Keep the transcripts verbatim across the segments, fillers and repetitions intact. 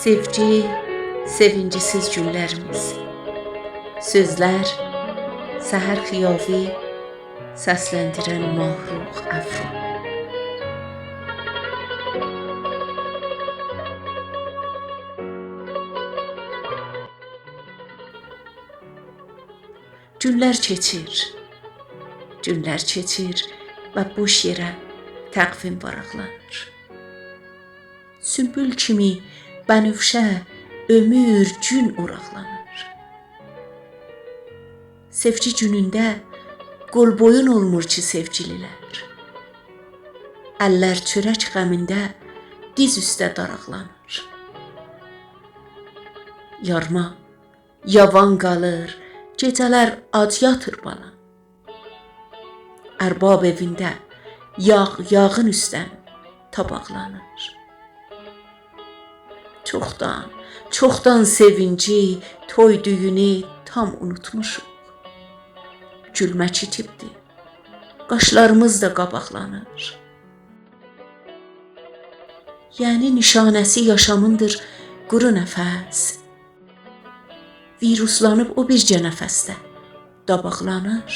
سئوگی، سئوینجی‌سیز گونلریمیز. سؤزلر: سحر خیاوی، سسلندیرن: ماهرخ افرا. گونلر کئچیر، گونلر کئچیر و بوش یئره تقویم واراقلانیر. سونبول کیمی بنفشه عؤمور، گون اوراقلانیر. سئوگی گونونده قول بویون اولمور کی سئوگیلی‌لر. اللر چؤرک غمینده دیز اوسته داراقلانیر. یارما، یاوان قالیر، گئجه‌لر آج یاتیر بالام. ارباب ائوینده یاغ یاغین اوستدن طاباقلانیر. چوخدان، چوخدان سئوینجی، توی دویونو تام اونوتموشوق. گولمک ایتیبدی، قاشلاریمیز دا قاباقلانیر. یعنی نشانه‌سی یاشامیندیر قورو نفس. ویروسلانیب او بیرجه نفسده داباقلانیر.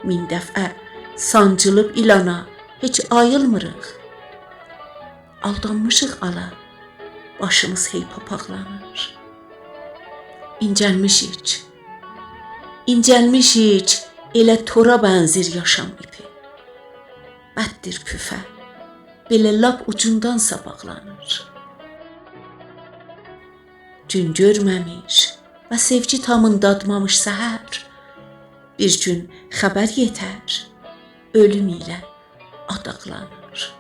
مین دفعه سانجیلیب ایلانا، هئچ آییلمیریق. آلدانمیشیق آلا، باشیمیز هئی پاپاقلانیر. اینجلمیشیک، اینجلمیشیک، ائله تورا بنزیر یاشام ایپی. بددیر پوفه، بئله لاپ اوجوندان ساپاقلانیر. گون گؤرمه‌میش و سئوگی تامین دادمامیش سحر، بیر گون خبر یئتر، اؤلوم ایله آداقلانیر.